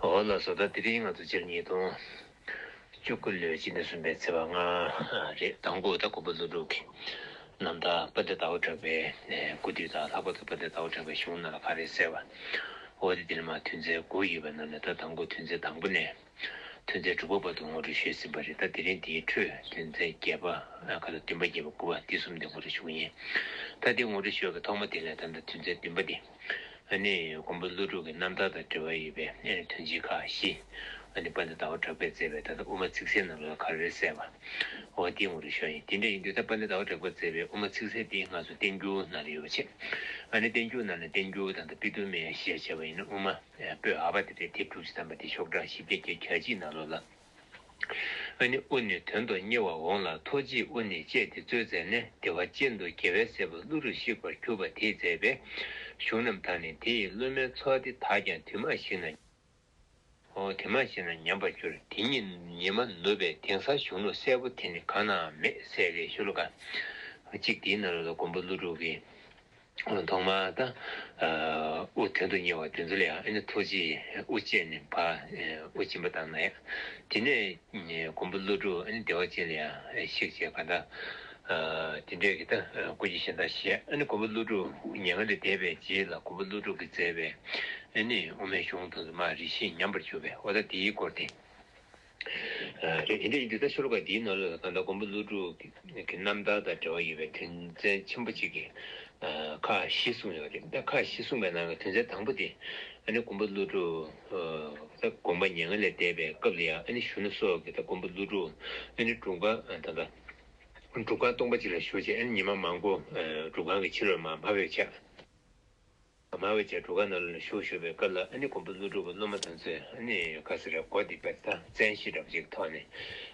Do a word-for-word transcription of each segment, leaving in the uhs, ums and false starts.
འོ་ལགས་སོ། ད་དེ་རིང་ང་ཚོ་སྤྱིར་ཉིས་སྟོང་བཅུ་དགུ་ལོའི་སྤྱི་ཟླ་གསུམ་པའི་ཚེས་པ་ལྔ་རེད། དང་པོ་ད་མགོན་པོ་ཀླུ་སྒྲུབ་ཀྱི་རྣམ་ཐར་དཔལ་ལྡན་ཟླ་བ་གྲགས་པའི་སྐུ་དུས་དང་ལྷག་པར་དུ་དཔལ་ལྡན་ཟླ་བ་གྲགས་པའི་གཞུང་ནང་ལ་ག་རེ་གསལ་བ། འོ་དེ་དེ་ནི་མ་དོན་ཚན་དགུ་ཡོད་པའི་ནང་ནས་ད་དང་པོ་དོན་ཚན་དང་པོ་ནས་དོན་ཚན་དྲུག་པ་བར་དུ་ངོ་སྤྲོད་ཞུས་ཟིན་པ་རེད། ད་དེ་རིང་དེའི་ཁྲོད་དོན་ཚན་བརྒྱད་པ་ཁ་ལ་བདུན་པ་བརྒྱད་པ་དགུ་པ་དེ་གསུམ་དེ་ངོ་སྤྲོད་ཞུ་གི་ཡིན། ད་དེ་ངོ་སྤྲོད་ཞུ་བའི་ཐོག་མ་དེ་ལས་ད་ལྟ་དོན་ཚན་བདུན་པ་དེ། ཨ་ནི་མགོན་པོ་ཀླུ་སྒྲུབ་ཀྱི་རྣམ་ཐར་དང་འབྲེལ་བ་ཡོད་པའི་ཨ་ནི་དོན་ཆེན་ཁག་བཞི། ཨ་ནི་དཔལ་ལྡན་ཟླ་བ་གྲགས་པས་མཛད་པའི་ད་ལྟ་དབུ་མ་ཚིག་གསལ་ནང་ལ་ག་རེ་གསལ་བ། འོ་དེ་ངོ་སྤྲོད་ཞུ་ཡིན། དེ་འདྲ་ཡིན་དུས་ད་དཔལ་ལྡན་ཟླ་བ་གྲགས་པས་མཛད་པའི་དབུ་མ་ཚིག་གསལ་དེ་ང་ཚོ་བསྟན་འགྱུར་ནང་ལ་ཡོད་པ་བྱས། ཨ་ནི་བསྟན་འགྱུར་ནང་ནས་བསྟན་འགྱུར་དང་ད་པཎ་གྲུབ་སྨྲ་བྱ་ཞེས་བྱ་བ་ཡིན་ན་དབུ་མ་པོད་ཨ་པ་དེ་རེད། དེབ་དྲུག་ཅུ་ཐམ་པ་དེ་ཤོག་གྲངས་བཞི་བརྒྱ་བརྒྱད་ཅུ་གྱ་གཅིག་ནང་ལོགས་ལ། ཨ་ནི་དབུ་ནི་དོན་དུ་གཉེར་བར་འོངས་ལ། ཐུགས་རྗེས་དབུ་ནི་བཅད་དེ་གཙོས་མཛད་ནས། བདེ་བ་ཅན་དུ་རྒྱལ་བའི་སྲས་པོ་ཀླུ་སྒྲུབ་གཤེགས་པར་གྱུར་པ་དེས་མཛད་པའི་གཞུང་རྣམས་དག་ནི། དེ་ཡི་སློབ་མའི་ཚོགས་དེ་དག་ཀྱང་དུས་མ་ཞིག་ན། ཨོ་དུས་མ་ཞིག་ན་ཉམས་པར་འགྱུར། དེ་ཉིད་ཉི་མ་ནུབ་པའི་དེང་སང་གཞུང་ལུགས་གསལ་པོ་དེ་ནི་གང་ནའང་མེད་ཟེར་གི་ཤོ་ལོ་ཀ་གཅིག་དེའི་ནང་ལ་མགོན་པོ་ཀླུ་སྒྲུབ་ཀྱིས། ཐོག་མར་ད་དབུ་དོན་དུ་གཉེར་བ་དེ་ཚོ་ལ་ཡང་ཨ་ནི་ཐུགས་རྗེས་དབུ་བཅད་ནས་ཕར་དབུ་སྦྱིན་པ་བཏང་ན་ཡང་། དེ་ནས་མགོན་པོ་ཀླུ་སྒྲུབ་ཨ་ནི་བདེ་བ་ཅན་ལ་ཡང་གཤེགས་བྱས་ག་ད་དེ་འདྲས་ཀྱི་ད་སྐུ་སྐྱེ་གཞན་དག་བཞེས། ཨ་ནི་མགོན་པོ་ཀླུ་སྒྲུབ་མྱ་ངན་ལས་འདས་པའི་རྗེས་ལ་མགོན་པོ་ཀླུ་སྒྲུབ་ཀྱིས་མཛད་པའི་ཨ་ནི་དབུ་མའི་གཞུང་དེ་ཚོ་མར་རེ་ཞིག་ཉམས་པར་གྱུར་པས། འོ་ད་དེའི་སྐོར་དེ། རེད། དེ་འདྲ་ཡིན་དུས་ད་ཤོ་ལོ་ཀ་འདིའི་ནང་ལ་ད་ལྟ་མགོན་པོ་ཀླུ་སྒྲུབ་ཀྱི་རྣམ་ཐར་དང་འབྲེལ་བ་ཡོད་པའི་དོན་ཚན་ཆེན་པོ་གཅིག་གི་ཁག་བཞི་གསུངས་ཡོད་རེད། ད་ཁག་བཞི་གསུངས་པའི་ནང་གི་དོན་ཚན་དང་པོ་དེ་ཨ་ནི་མགོན་པོ་ཀླུ་སྒྲུབ་ད་དགོངས་པ་མྱ་ངན་ལས་འདས་པའི་སྐབས་ལ་ཡང་ཨ་ནི་གཞོན་ནུ་སོགས་ཀྱིས་ད་མགོན་པོ་ཀླུ་སྒྲུབ་ཨ་ནི་སྒྲུབ་ཁང་ད་ལྟ་སྒྲུབ་ཁང་སྟོང་པ་གཅིག་ལ་བཞུགས་བྱས་ཨ་ནི་ཉི་མ་མང་པོ་སྒྲུབ་ཁང་གི་ཕྱི་ལོགས་མར་མ་བུད་བྱས། མ་བུད་བྱས་སྒྲུབ་ཁང་ནང་ལ་བཞུགས་བཞུགས་པའི་སྐབས་ལ་ཨ་ནི་མགོན་པོ་ཀླུ་སྒྲུབ་ཀྱི་སློབ་མ་དེ་ཚོས་ཨ་ནི་ག་ཟེར་རེད། གོ་དེ་དཔེ་ད་བཙན་ཤེད་འདྲ་པོ་ཅིག་ཐོག་ནས་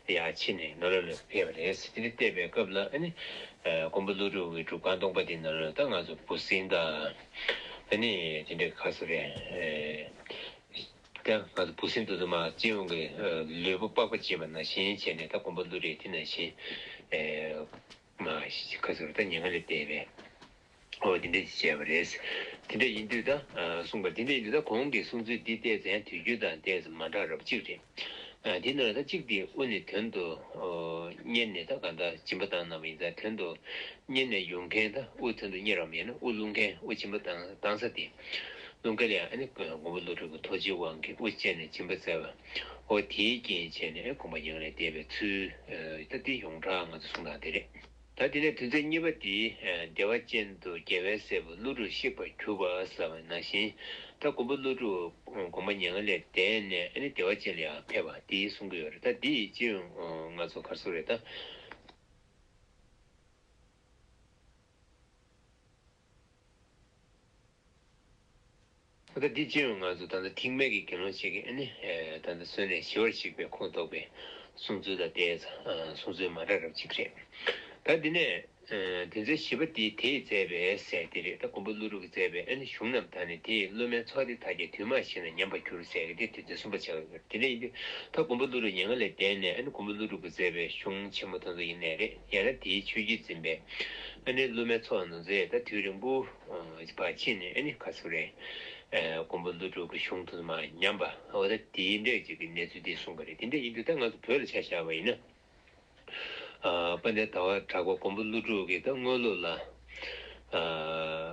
ཡར་ཕྱིན་ནས་ནོར་ལ་ལ་ཕེབས་པ་རེད། དེ་ནས་བལྟས་པའི་སྐབས་ལ་ཨ་ནི་མགོན་པོ་ཀླུ་སྒྲུབ་ཀྱི་སྒྲུབ་ཁང་སྟོང་པ་དེའི་ནང་ལ་ད་ང་ཚོ་འབུ་སྲིན་དང་ཨ་ནི་དེ་འདྲའི་ག་ཟེར་རེད། ད་ང་ཚོ་འབུ་སྲིན་དེ་ཚོ་མར་སྤྱི་ཡོངས་ཀྱི་ལུས་པོ་པགས་པ་བཅད་པ་ནང་བཞིན་བྱས་ནས་ད་མགོན་པོ་ཀླུ་སྒྲུབ་དེ་ནང་བཞིན་མར་ག་ཟེར་ད་མྱ་ངན་ལས་འདས་པའི། ཨོ་དེ་འདྲ་ཞིག་བྱས་པ་རེད། དེ་འདྲ་ཡིན་དུས་ད་གསུངས་པ་དེ་འདྲ་ཡིན་དུས་ད་གོང་གི་གསུང་ཚུལ་འདི་བལྟས་ཚེ་ཡང་དུས་རྒྱུན་དང་ཏོག་ཙམ་མ་འདྲ་རབ་ཅིག་རེད། དེ་ནང་ད་གཅིག་དེ་དབུ་ནི་དོན་དུ་གཉེར་ནས་ད་ག་ད་སྦྱིན་པ་བཏང་གནང་བ་ཡིན་ཙང་དོན་དུ་གཉེར་ནས་ཡོང་མཁན་ད་དབུ་དོན་དུ་གཉེར་བ་མིན་ན་དབུ་བླུག་མཁན་དབུ་སྦྱིན་པ་བཏང་བཏང་ས་དེ་བླུག་མཁན་ལ་ཡང་ཨ་ནི་མགོན་པོ་ཀླུ་སྒྲུབ་ཀྱི་ཐུགས་རྗེའི་དབང་གིས་དབུ་བཅད་ནས་སྦྱིན་པ་སྩལ་བ། ཨོ་དེའི་རྐྱེན་བྱས་ནས་དགོངས་པ་མྱ་ངན་ལས་འདས་པའི་ཚུལ་ད་དེ་ཡོངས་གྲགས་ང་ཚོ་གསུང་སྟངས་དེ་རེད། ད་དེ་ནས་དོན་ཚན་གཉིས་པ་དེ་བདེ་བ་ཅན་དུ་རྒྱལ་བའི་སྲས་པོ་ཀླུ་སྒྲུབ་གཤེགས་པར་གྱུར་པ་ཟེར་བ་ནང་བཞིན་ད་མགོན་པོ་ཀླུ་སྒྲུབ་དགོངས་པ་མྱ་ངན་ལས་འདས་ནས་ཨ་ནི་བདེ་བ་ཅན་ལ་ཡང་ཕེབས་པ་དེ་གསུང་གི་ཡོད་རེད། ད་དེ་ཡི་སྤྱི་ཡོངས་ང་ཚོ་ག་རེ་ཟེར་རེད་ད། ད་ལྟ་འདི་ཅི་ཡང་ང་ཚོ་ད་ལྟ་ཐེག་དམན་གྱི་དགེ་སློང་ཞིག་གིས་ཨ་ནི་ད་ལྟ་གསོལ་ནས་ཞི་བར་གཤེགས་པའི་ཁུངས་གཏུགས་པའི་གསུང་ཚུལ་དང་ཏོག་ཙམ་གསུང་ཚུལ་མ་འདྲ་རབ་ཅིག་རེད། ད་འདི་ནས་དོན་ཚན་བཞི་པ་འདི་དེས་མཛད་པའི་ཟེར་དེ་རེད། ད་མགོན་པོ་ཀླུ་སྒྲུབ་ཀྱིས་མཛད་པའི་ཨ་ནི་གཞུང་རྣམས་དག་ནི། དེ་ཡི་སློབ་མའི་ཚོགས་དེ་དག་ཀྱང་དུས་མ་ཞིག་ན་ཉམས་པར་འགྱུར་ཟེར་གི་དེ་དོན་ཚན་གསུམ་པ་ཆགས་ཡོད་རེད། དེ་འདྲ་ཡིན་དུས་ད་མགོན་པོ་ཀླུ་སྒྲུབ་མྱ་ངན་ལས་འདས་ནས་ཨ་ནི་མགོན་པོ་ཀླུ་སྒྲུབ་ཀྱིས་མཛད་པའི་གཞུང་ཆེན་མོ་དེ་ཚོ་ཡིན་ནའི་རེད། ཡང་ན་དེའི་ཆོས་བརྒྱུད་འཛིན་པའི་ཨ་ནི་སློབ་མའི་ཚོགས་ནང་ཚོས་ད་དུས་རིང་པོ་བར་ཕྱིན་ནས་ཨ་ནི་ག་ཚོད་རེད། མགོན་པོ་ཀླུ་སྒྲུབ་ཀྱི་གཞུང་དུ་མ་ཉམས་པ་འོ་ད་དེའི་འདྲས་ཅིག་གི་གནས་ཚུལ་འདི་གསུངས་པ་རེད། དེ་འདྲས་ཡིན་དུས་ད་ང་ཚོ་བོད་ལ་ཆ་བཞག་པ་ཡིན་ན། དཔལ་ལྡན་ཟླ་བ་གྲགས་པ་མགོན་པོ་ཀླུ་སྒྲུབ་ཀྱི་ད་དངོས་ལུགས་ལ་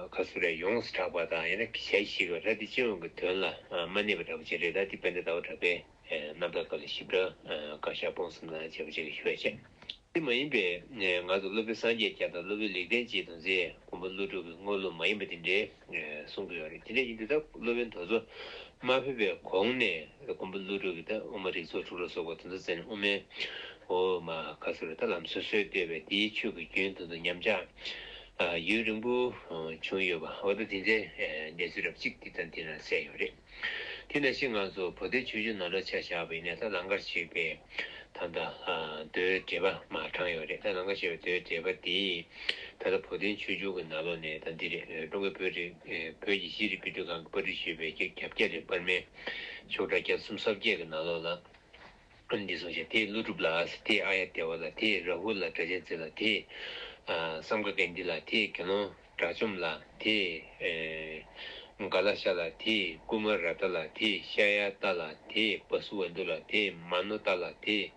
ག་ཚོད་རེད། ཡོངས་སུ་གྲགས་པ་དང་ཡང་ན་གཞལ་ཞིག་པ་ར་དེ་སྤྱི་ཡོངས་ཀྱི་དོན་ལ་མ་གནས་པ་འདྲ་པོ་ཅིག་རེད། ད་དེ་དཔལ་ལྡན་ཟླ་བ་གྲགས་པའི་རྣམ་ཐར་སྐབས་ལ་ཞིབ་ཕྲ་བཀའ་ཤག་སྤོང་གསུམ་དང་བཅས་པ་བཅས་ཀྱི་ཞུ་བ་བྱས། དེ་མ་ཡིན་པའི་ང་ཚོ་སློབ་དཔོན་སངས་རྒྱས་བསྐྱངས་དང་སློབ་དཔོན་ལེགས་ལྡན་འབྱེད་དང་མཛད་མགོན་པོ་ཀླུ་སྒྲུབ་ཀྱི་དངོས་ལུགས་མ་ཡིན་པ་དེ་འདྲའི་གསུང་གི་ཡོད་རེད། དེ་འདྲ་ཡིན་དུས་ད་སློབ་དཔོན་དེ་ཚོ་མ་ཕེབས་པའི་གོང་ནས་མགོན་པོ་ཀླུ་སྒྲུབ་ཀྱིས་ད་དབུ་མ་རིགས་ཚོགས་དྲུག་ལ་སོགས་པ་དེ་ཚོ་མཛད་ནས་དབུ་མའི་འོ་མ་ག་ཚོད་རེད། ད་ལམ་སོ་སོས་བཏོད་པའི་དེའི་ཆོས་ཀྱི་རྒྱུན་དེ་ཚོ་ཉམས་ཆག་ཡུན་རིང་པོ་བྱུང་ཡོད་པ་འོ་ད་དེ་འདྲའི་གནས་ཚུལ་རབ་གཅིག་དེ་ད་འདི་ན་གསལ་ཡོད་རེད། དེ་ནང་བཞིན་ང་ཚོ་བོད་དོན་ཆོས་བརྒྱུད་ནང་ལོགས་ཆ་བཞག་པ་ཡིན་ན་ད་ལང་ཀར་གཤེགས་པའི་ད་ལྟ་མདོའི་འགྲེལ་པ་མར་དྲངས་ཡོད་རེད། ད་ལང་ཀར་གཤེགས་པའི་མདོའི་འགྲེལ་པ་དེ་ད་ལྟ་བོད་དོན་ཆོས་བརྒྱུད་ཀྱི་ནང་ལོགས་ནས་ད་འདི་རེད། ཀྲུང་གོའི་བོད་རིགས་བོད་ཀྱི་ཤེས་རིག་དཔེ་སྐྲུན་ཁང་གིས་པར་སྐྲུན་ཞུས་པའི་རྒྱ་རྒྱ་བརྒྱ་རེ་པར་མའི་ཤོག་གྲངས་བརྒྱ་གསུམ་སོ་བརྒྱད་ཀྱི་ནང་ལོགས་ལ། འདི་གསུངས་ཤིང་། དེས་ཀླུ་སྒྲུབ་ལ། དེས་ཨཱརྱ་དེ་ཝ་ལ། དེས་རཱ་ཧུ་ལ། སྒྲ་གཅན་འཛིན་ལ། དེས་ཨ་བསམ་ཡས་ཀ་ཏི་ལ། དེས་དགེ་སློང་དགྲ་བཅོམ་ལ། དེས་ཨེ་ ག་ལ་ཤ་ལ་དེ། ཀུ་མ་ར་ཏ་ལ་དེ། ཤ་ཡ་ཏ་ལ་དེ། བ་སུ་བ་འདུ་ལ་དེ། མ་ནོ་ཏ་ལ་དེ།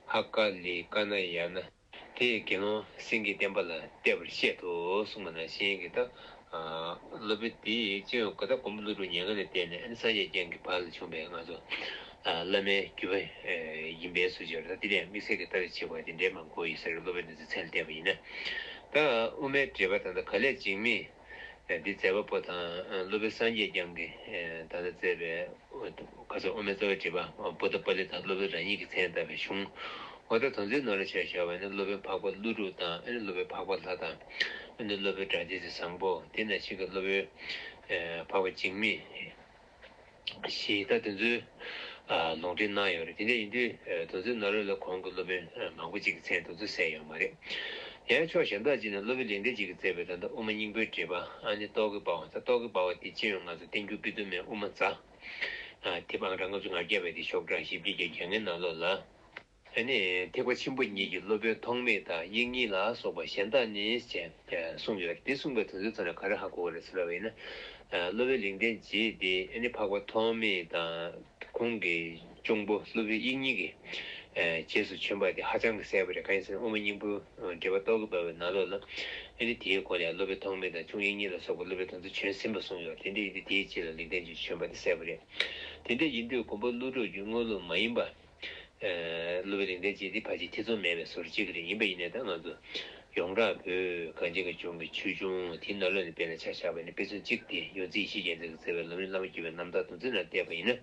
ཧ་ཀ་ལི་ཀ་ན་ཡ་ན། དེ་དགེ་སློང་སེང་གེའི་བསྟན་པ་ལ་བལྟས་པར་བཤད་དོ་གསུངས་པ་ནང་བཞིན་གྱི་ད། སློབ་དཔོན་དེ་སྤྱི་ཡོངས་ག་ད་མགོན་པོ་ཀླུ་སྒྲུབ་ཉེ་སྔ་ནས་བལྟས་ནས་ཨ་ནི་སངས་རྒྱས་བསྐྱངས་ཀྱི་བར་ལ་བྱུང་བའི་ང་ཚོ་བླ་མའི་བརྒྱུད་པ་ཡིན་པའི་སུ་ཅིག་ད་དེ་ལས་དམིགས་བསལ་གྱི་ལྟ་བའི་བྱེད་པ་དེ་འདྲའི་མང་པོ་ཡོད་ས་རེད། སློབ་དཔོན་དེ་ཚོའི་མཚན་ལ་བལྟས་པ་ཡིན་ན། ད་དབུ་མའི་འགྲེལ་པ་ད་ལྟ་ག་ལས་འཇིགས་མེད། འདི་མཛད་པ་པོ་དང་སློབ་དཔོན་སངས་རྒྱས་བསྐྱངས་ཀྱིས་ད་ལྟ་མཛད་པའི་ཁ་སང་དབུ་མའི་རྩ་བའི་འགྲེལ་པ་པོ་ཏ་པ་ལི་དང་སློབ་དཔོན་རང་ཉིད་ཀྱི་མཚན་བཏགས་པའི་གཞུང་། འོ་ད་དོན་ཚན་ནང་ལ་བྱས་བཞག་པ་ནི་སློབ་དཔོན་འཕགས་པ་ཀླུ་སྒྲུབ་དང་ཨ་ནི་སློབ་དཔོན་འཕགས་པ་ལྷ་དང་ཨ་ནི་སློབ་དཔོན་སྒྲ་དེ་ཚེ་བཟང་པོ་དེ་ནང་བཞིན་གྱི་སློབ་དཔོན་འཕགས་པ་འཇིགས་མེད། ཞེས་ད་དེ་ཚོའི་ལུང་འདྲེན་གནང་ཡོད་རེད། དེ་འདྲ་ཡིན་དུས་དོན་ཚན་ནང་ལོགས་ལ་གོང་གི་སློབ་དཔོན་མང་པོ་ཅིག་གི་མཚན་དེ་ཚོ་གསལ་ཡོད་མ་རེད། ཡང་ཕྱོགས་གཞན་དག་ཅིག་ནས་སློབ་དཔོན་ལེགས་ལྡན་འབྱེད་ཀྱིས་མཛད་པའི་ད་ལྟ་དབུ་མ་སྙིང་པོའི་འགྲེལ་པ་ཨ་ནི་རྟོག་གེ་པ་ཝང་ད་རྟོག་གེ་པ་ཝང་དེ་སྤྱི་ཡོངས་ང་ཚོ་བསྟན་འགྱུར་དཔེ་དེབ་མའི་དབུ་མ་རྩ། དེབ་ཨང་གྲངས་ལྔ་བཅུ་ང་བརྒྱད་པའི་དེ་ཤོག་གྲངས་བཞི་བརྒྱ་བརྒྱད་ཅུ་གྱ་ལྔའི་ནང་ལོགས་ལ། ཨ་ནི་ཐེག་པ་ཆེན་པོ་གཉིས་ཀྱི་སློབ་དཔོན་ཐོགས་མེད་དང་དབྱིག་གཉེན་ལ་སོགས་པ་གཞན་དག་ནི་ཞེས་གསུངས་ཡོད། འདི་གསུངས་པའི་དོན་ཚན་ཚོ་ནས་ག་རེ་ཧ་གོ་བ་རེད་ཟེར་བ་ཡིན་ན། སློབ་དཔོན་ལེགས་ལྡན་འབྱེད་དེ་ཨ་ནི་འཕགས་པ་ཐོགས་མེད་དང་ཁོང་གི་གཅུང་པོ་སློབ་དཔོན་དབྱིག་གཉེན་གྱི་རྗེས་སུ་བྱོན་པ་དེ་ཧ་ཅང་གི་གསལ་པོ་རེད། གང་ཡིན་ཟེར་ན་དབུ་མ་སྙིང་པོ་འགྲེལ་པ་རྟོག་གེ་པ་ཝའི་ནང་ལོགས་ལ་ཨ་ནི་དེའི་སྐོར་ལ་སློབ་དཔོན་ཐོགས་མེད་དང་གཅུང་དབྱིག་གཉེན་ལ་སོགས་པ་སློབ་དཔོན་དེ་ཚོ་བྱོན་ཟིན་པ་གསུངས་ཡོད། དེ་འདྲ་ཡིན་དུས་དེའི་རྗེས་ལ་ལེགས་ལྡན་འབྱེད་བྱོན་པ་དེ་གསལ་པོ་རེད། དེ་འདྲ་ཡིན་དུས་མགོན་པོ་ཀླུ་སྒྲུབ་ཀྱི་དངོས་སློབ་མ་ཡིན་པ། སློབ་དཔོན་ལེགས་ལྡན་འབྱེད་དེ་ཕལ་ཆེར་ཐེ་ཚོམ་མེད་པའི་བཟོ་འདྲ་ཅིག་རེད། ཡིན་པ་ཡིན་ནའི་ད་ང་ཚོ་ཡོངས་གྲགས་པོས་གངས་ཅན་གྱི་ལྗོངས་ཀྱི་ཆོས་འབྱུང་དེའི་ནང་ལོགས་ནས་དཔེར་ན་ཆ་བཞག་པ་ཡིན་ན་དཔེ་མཚོན་གཅིག་དེ་ཡོངས་འཛིན་ཡེ་ཤེས་རྒྱལ་མཚན་གྱིས་མཛད་པའི་ལམ་རིམ་བླ་མ་བརྒྱུད་པའི་རྣམ་ཐར་དོན་ཚན་ནང་བལྟས་པ་ཡིན་ན།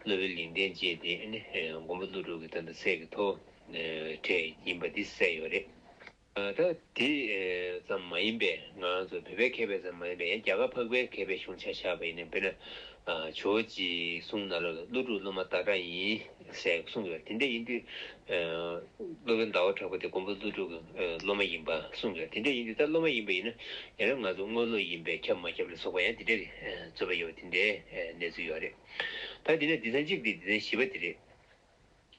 སློབ་དཔོན་ལེགས་ལྡན་འབྱེད་དེ་ནི་མགོན་པོ་ཀླུ་སྒྲུབ་ཀྱི་ད་ལྟ་སྲས་ཀྱི་ཐོག་གྲས་ཡིན་པ་འདི་གསལ་ཡོད་རེད། ད་དེ་ཙམ་མ་ཡིན་པའི་ང་ཚོ་བོད་པའི་མཁས་པའི་ཙམ་མ་ཡིན་པའི་ཡང་རྒྱ་གར་འཕགས་པའི་མཁས་པའི་གཞུང་ཆ་བཞག་པ་ཡིན་ན། དཔེར་ན་ཇོ་བོ་རྗེའི་གསུང་ནང་ལོགས་ལ་ཀླུ་སྒྲུབ་སློབ་མ་ཟླ་གྲགས་ཡིན་ཟེར་གསུངས་ཡོད། དེ་འདྲ་ཡིན་དུས་སློབ་དཔོན་ཟླ་བ་གྲགས་པ་དེ་མགོན་པོ་ཀླུ་སྒྲུབ་ཀྱི་སློབ་མ་ཡིན་པ་གསུངས་ཡོད། དེ་འདྲ་ཡིན་དུས་ད་སློབ་མ་ཡིན་པ་ཡིན་ན་ཡང་ན་ང་ཚོ་དངོས་སློབ་ཡིན་པས་ཁྱབ་མ་ཁྱབ་ལ་སོགས་པ་ཡང་དེ་འདྲའི་རྩོད་པ་ཡོད། དེ་འདྲའི་གནས་ཚུལ་ཡོད་རེད། ད་དེ་ནས་སྡེ་ཚན་གཅིག་དེ་སྡེ་ཚན་བཞི་པ་དེ་རེད།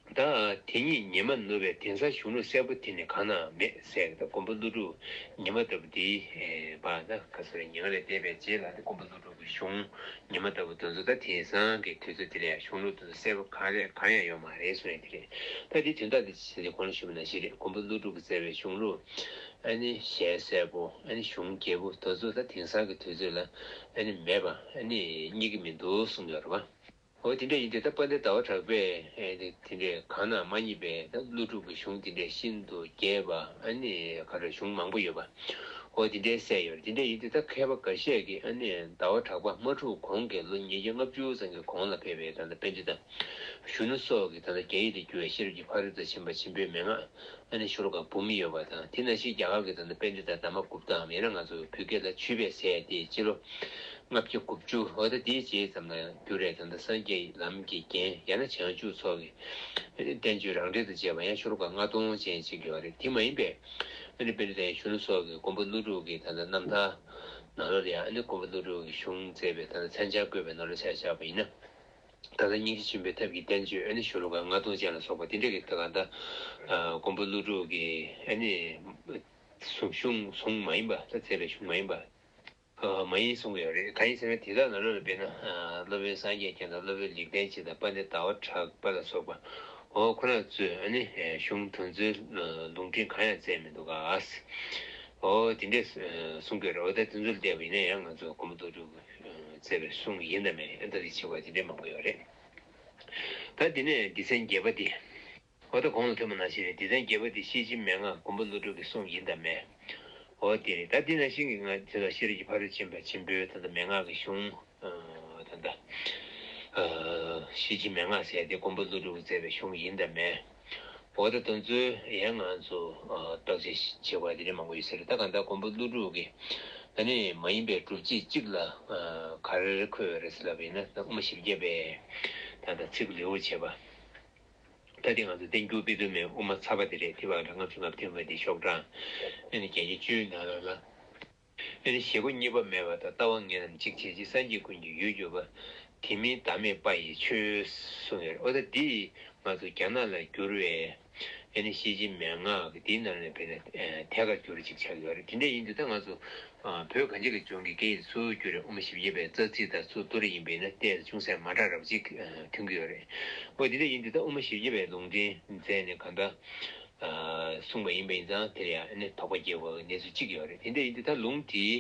ད་དེ་ཉིད་ཉི་མ་ནུབ་པའི་དེང་སང་གཞུང་ལུགས་གསལ་པོ་དེ་ནི་གང་ནའང་མེད་ཟེར། ད་མགོན་པོ་ཀླུ་སྒྲུབ་ཉི་མ་ལྟ་བུ་འདི་བ་ན་ག་ཟེར་ཉི་མ་ལས་འདས་པའི་རྗེས་ལ་ནི་མགོན་པོ་ཀླུ་སྒྲུབ་ཀྱི་གཞུང་ཉི་མ་ལྟ་བུ་དེ་ཚོ་ད་དེང་སང་གི་དུས་ཚོད་འདི་ལ་ཡང་གཞུང་ལུགས་དེ་ཚོ་གསལ་པོ་གང་རེད་གང་ཡང་ཡོད་མ་རེད་གསུངས་ཡ་དེ་རེད། ད་འདི་དོན་དག་འདི་ཕྱི་ཟླ་གོང་ལ་ཞུས་པ་ནང་བཞིན་རེད། མགོན་པོ་ཀླུ་སྒྲུབ་ཀྱིས་མཛད་པའི་གཞུང་ལུགས་ཨ་ནི་ཞལ་གསལ་པོ་ཨ་ནི་གཞུང་རྒྱས་པོ་དེ་ཚོ་ད་དེང་སང་གི་དུས་ཚོད་ལ་ཨ་ནི་མེད་པ་ཨ་ནི་རྙེད་ཀྱི་མི་འདུག་གསུངས་ཡོད་རེད་བ། འོ་དེ་འདྲ་ཡིན་དུས་ད་དཔལ་ལྡན་ཟླ་བ་གྲགས་པས་ཨེ་དེ་འདྲས་གང་ན་མ་རྙེད་པའི་ད་ཀླུ་སྒྲུབ་ཀྱི་གཞུང་དེ་འདྲས་ཤིན་ཏུ་རྒྱས་པ་ཨ་ནི་ག་རེ་གཞུང་མང་པོ་ཡོད་པ། འོ་དེ་འདྲས་གསལ་ཡོད་རེད། དེ་འདྲས་ཡིན་དུས་ད་མཁས་པ་འགའ་ཤས་ཀྱིས་ཨ་ནི་ཟླ་བ་གྲགས་པ་དམག་འཁྲུག་གོང་གི་ལོ་ཉིས་བརྒྱ་ལྔ་བཅུ་ཙམ་གྱི་གོང་ལ་ཕེབས་པའི་ད་ལྟ་པཎྜི་ཏ་གཞོན་ནུ་སོགས་ཀྱིས་ད་ལྟ་རྒྱ་ཡིག་ཏུ་བསྒྱུར་བའི་ཤེས་རབ་ཀྱི་ཕ་རོལ་ཏུ་ཕྱིན་པ་ཆེན་པོའི་མན་ངག་ཨ་ནི་ཤོ་ལོ་ཀ་འབུམ་ཡོད་པ་དང་། དེ་ནང་བཞིན་རྒྱ་གར་གྱི་ད་ལྟ་པཎྜི་ཏ་དྷརྨ་གུཔྟའམ་ཡང་ན་ང་ཚོ་བོད་སྐད་ལ་ཆོས་པས་ཟེར་ཡ་དེ་སྤྱི་ལོ་ལྔ་བརྒྱ་དགུ་བཅུ་འོ་ད་དེའི་རྗེས་ཙམ་ལ་བསྒྱུར་བའི་ད་ལྟ་སངས་རྒྱས་ལམ་གྱི་རྒྱན་ཡང་ན་བྱང་ཆུབ་མཚོ་གི་བསྟན་བཅོས་རང་འགྲེལ་དང་བཅས་པ་ཡང་ཤོ་ལོ་ཀ་ལྔ་སྟོང་ཅན་ཅིག་ཡོད་རེད། དེ་མ་ཡིན་པའི་ཨ་ནི་པཎྜི་ཏ་ཡང་གཞོན་ནུ་སོགས་ཀྱིས་མགོན་པོ་ཀླུ་སྒྲུབ་ཀྱི་ད་ལྟ་རྣམ་ཐར་ནང་ལོགས་ལ་ཡང་ཨ་ནི་མགོན་པོ་ཀླུ་སྒྲུབ་ཀྱི་གཞུང་མཛད་པའི་ད་ལྟ་མཚན་བྱང་བཀོད་པའི་ནང་ལ་ཆ་བཞག་པ་ཡིན་ན། ད་ལྟ་སྙིང་རྗེ་ཆེན་པོའི་ཐབས་ཀྱི་བསྟན་བཅོས་ཨ་ནི་ཤོ་ལོ་ཀ་ལྔ་སྟོང་ཅན་ལ་སོགས་པ་དེ་འདྲ་གི་ད་ག་ད་མགོན་པོ་ཀླུ་སྒྲུབ་ཀྱི་ཨ་ནི་གཞུང་གཞུང་མ་ཡིན་པ་ད་མཛད་པའི་གཞུང་མ་ཡིན་པ་མ་ཡིན་གསུང་གི་ཡོད་རེད། གང་ཡིན་ཟེར་ན་དེ་དག་ནང་ལོགས་ལ་དཔེར་ན་སློབ་དཔོན་སངས་རྒྱས་མཁྱེན་དང་སློབ་དཔོན་ལེགས་ལྡན་འབྱེད་དང་དཔལ་ལྡན་ཟླ་བ་གྲགས་པ་ལ་སོགས་པ་འོ་ཁོ་རང་ཚོས་ཨ་ནི་གཞུང་དེ་ཚོའི་ལུང་འདྲེན་གང་ཡང་མཛད་མི་འདུག་ག་འོ་དེ་འདྲས་གསུང་གི་ཡོད་རེད། འོ་ད་དེ་ཚོ་ལ་བལྟས་པ་ཡིན་ན་ཡང་ང་ཚོ་མགོན་པོ་ཀླུ་སྒྲུབ་མཛད་པའི་གསུང་ཡིན་དང་མིན་ཨེ་ད་དེ་ཆེ་བ་དེ་འདྲའི་མང་པོ་ཡོད་རེད། ད་དེ་ནས་སྡེ་ཚན་བརྒྱད་པ་དེ། འོ་ད་གོང་ལ་ཐོན་པ་ནང་བཞིན་རེད། སྡེ་ཚན་བརྒྱད་པ་དེ་ཤེར་ཕྱིན་མན་ངག་མགོན་པོ་ཀླུ་སྒྲུབ་ཀྱི་གསུང་ཡིན་དང་མིན། འོ་དེ་རེད། ད་དེ་ནང་བཞིན་གྱི་ང་ཚོ་ལ་ཤེས་རབ་ཀྱི་ཕ་རོལ་ཏུ་ཕྱིན་པ་ཆེན་པོའི་ད་ལྟ་མན་ངག་གི་གཞུང་། ད་ལྟ་ཤེར་ཕྱིན་མན་ངག་ཟེར་ཏེ་མགོན་པོ་ཀླུ་སྒྲུབ་ཀྱིས་མཛད་པའི་གཞུང་ཡིན་དང་མིན། འོ་ད་དེ་ཚོའི་ཡང་ང་ཚོ་བརྟག་དཔྱད་བྱེད་པ་དེ་འདྲ་མང་པོ་ཡོད་ས་རེད། ད་གང་ལྟར་མགོན་པོ་ཀླུ་སྒྲུབ་ཀྱི་ཨ་ནི་མ་ཡིན་པའི་སྒྲུབ་བྱེད་གཅིག་ལ་ག་རེ་འཁོད་ཡོད་རེད་ཟེར་ལབ་པ་ཡིན་ན་ད་དབུ་མ་བཞི་བརྒྱ་པའི་ད་ལྟ་ཚིག་ལེའུར་བྱས་པ། ད་དེ་ང་ཚོ་བསྟན་འགྱུར་དཔེ་དེབ་མའི་དབུ་མ་ཚ་པ་དེ་རེད། དེ་བར་ལྔ་བཅུ་ང་བདུན་པ་དེ་ཤོག་གྲངས་ཨ་ནི་བརྒྱད་བརྒྱ་བཅུའི་ནང་ལོགས་ལ། ཨ་ནི་བཞེད་པོ་གཉིས་པ་མེད་པ་དང་ལྟ་བ་ངན་རྣམས་འཇིག་བྱེད་ཅིང་། སངས་རྒྱས་ཀུན་གྱི་ཡུལ་གྱུར་པ། དེ་མིན་བདག་མེད་པ་ཡི་ཆོས་གསུངས་ཡོད་རེད། འོ་ད་འདི་ང་ཚོ་རྒྱ་ནག་ལ་བསྒྱུར་བའི་ཨ་ནི་ཤེར་ཕྱིན་མན་ངག་གི་འདིའི་ནང་ནས་དཔེར་ན་ཐད་ཀར་བསྒྱུར་ཅིག་ཆགས་ཡོད་རེད། དེ་འདྲ་ཡིན་དུས་ད་ང་ཚོ་ བོད་གངས་ཅན་གྱི་ལྗོངས་ཀྱི་སྐད་ཡིག་སུ་བསྒྱུར་རེད། དབུ་མ་བཞི་བརྒྱ་པའི་རྩ་ཚིག་དང་སུ་བསྡུ་རེ་ཡིན་པས་ན་ཏོག་ཙམ་ཅུང་ཟད་མ་འདྲ་རབ་ཅིག་ཐོན་གྱི་ཡོད་རེད། འོ་དེ་འདྲ་ཡིན་དུས་ད་དབུ་མ་བཞི་བརྒྱ་པའི་ལུང་འདྲེན་མཛད་ནས་གང་ལྟར་གསུངས་པ་ཡིན་པ་ཡིན་ཙང་དེ་ལ་ཡང་ཨ་ནི་དོགས་པ་སྐྱེ་དགོས་པའི་གནས་ཚུལ་གཅིག་ཡོད་རེད། དེ་འདྲ་ཡིན་དུས་ད་ལུང་དེའི་